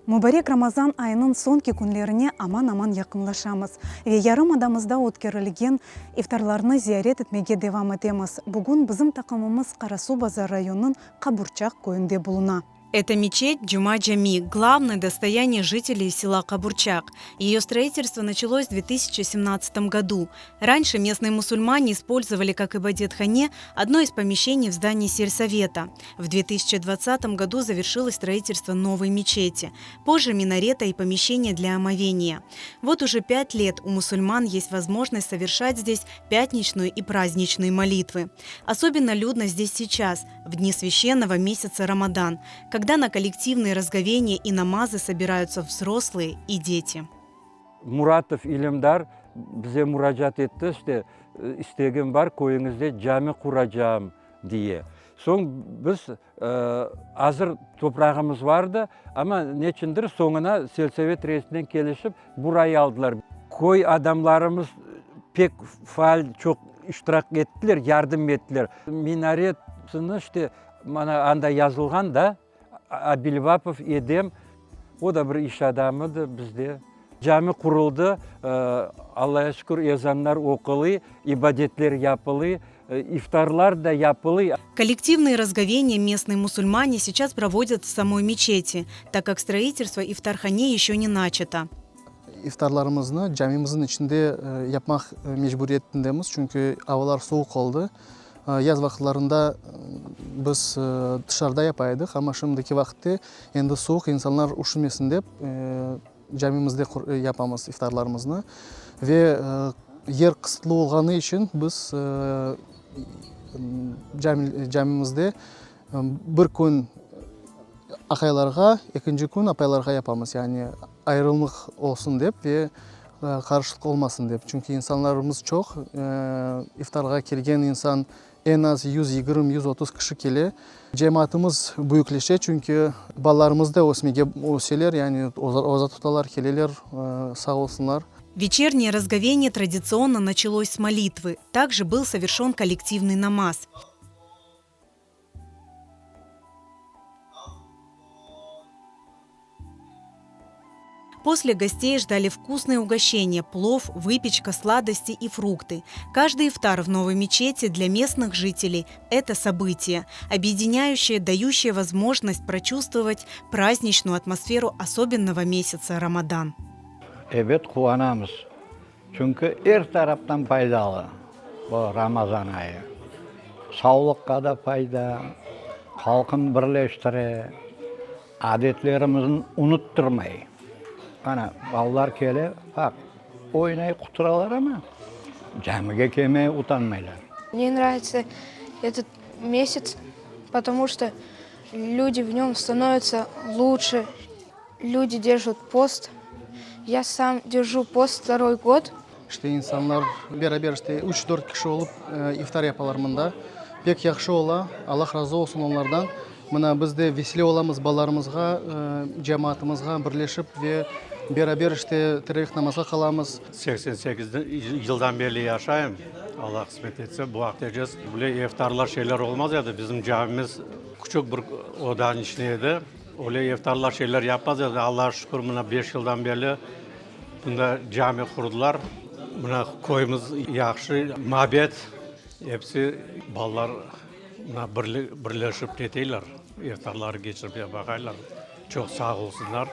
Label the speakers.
Speaker 1: Mubarek Ramazan ayınıñ soñki künlerine aman-aman yaqınlaşamız ve yarımadamızda ötkerilgen iftarlarnı ziyaret etmege devam etemiz. Bugün bizim taqımımız Qarasuvbazar rayonınıñ Qaburçaq köyünde buluna. Это мечеть Cuma Cami, главное достояние жителей села Qaburçaq. Ее строительство началось в 2017 году. Раньше местные мусульмане использовали как ибадетхане одно из помещений в здании сельсовета. В 2020 году завершилось строительство новой мечети. Позже минарета и помещения для омовения. Вот уже пять лет у мусульман есть возможность совершать здесь пятничную и праздничные молитвы. Особенно людно здесь сейчас, в дни священного месяца Рамадан, когда на коллективные разговения и намазы собираются взрослые и дети.
Speaker 2: Muratov İlimdar bize muracaat etti, işte, istegim bar, köyüñizde cami quracağım, diye. Soñ biz, azır toprağımız vardı, amma neçündir soñuna selsovet reisinen kelişip, burayı aldılar. Köy adamlarımız pek faal çoq iştirak ettiler, yardım ettiler. Minaretini, işte, mana anda yazılğan da, Abilvapov Edem, o da bir iş adamıdır bizde. Cami quruldı, Allağa şükür, ezanlar oqulıy, ibadetler yapılıy, iftarlar da yapılıy.
Speaker 1: Kollektivные разговения местные мусульмане сейчас проводят в самой мечети, так как строительство iftarhane еще не начато.
Speaker 3: İftarlarımıznı camimizniñ içinde yapmaq mecburiyetindemiz, çünki avalar suvuq oldı. Yaz vaqıtlarında biz tışarıda yapa edik, amma şimdiki vaqıtte endi suvuq, insanlar üşümesin dep, camimizde yapamız iftarlarımıznı. Ve yer qısıtlı olğanı içün biz camimizde bir kün aqaylarğa, ekinci kün apaylarğa yapamız, yani ayırımlıq olsun dep ve qarışıqlıq olmasın dep. Çünki insanlarımız çoq, iftarğa kelgen insan eñ az 120, 130 kişi kele. Cemaatımız büyükleşe, çünki balalarımız da ösmege öseler, yani oza tutalar, keleler, sağ olsunlar.
Speaker 1: Вечернее разговение традиционно началось с молитвы. Также был совершен коллективный намаз. После гостей ждали вкусные угощения – плов, выпечка, сладости и фрукты. Каждый ифтар в новой мечети для местных жителей – это событие, объединяющее, дающее возможность прочувствовать праздничную атмосферу особенного месяца Рамадан.
Speaker 4: Ebet, quvanamız, çünki er taraftan faydalı bu Ramazan ayı. Savlıqqa da fayda, halqnı birleştire, adetlerimizni unuttırmay. Ana, balalar kele, baq, oynay, quturalar amma, camige kelmege utanmaylar.
Speaker 5: Mne nravitsya etot mesяц, potomu çto lüdi v nem stanovyatsa luçše. Люди держат пост. Я сам держу пост второй год.
Speaker 3: İşte insanlar beraber işte üç, dört kişi olıp iftar yapalar mında. Pek yahşı ola, Allah razı olsun onlardan. Mına biz de vesile olamız balalarımızğa, cemaatımızğa birleşip ve beraber işte teravih namazğa qalamız.
Speaker 6: 88 yıldan berli yaşayım, Alla qısmet etse, bu vaqıtece böyle iftarlar, şeyler olmaz edi. Bizim camimiz küçük bir odanıñ içinde edi. Öyle iftarlar, şeyler yapmaz edi. Allağa şükür, mına beş yıldan berli mında cami qurdılar. Mına köyümiz yahşı, mabet, episi balalar mına birleşip keteyler, iftarları keçirip baqaylar. Çoq sağ olsunlar.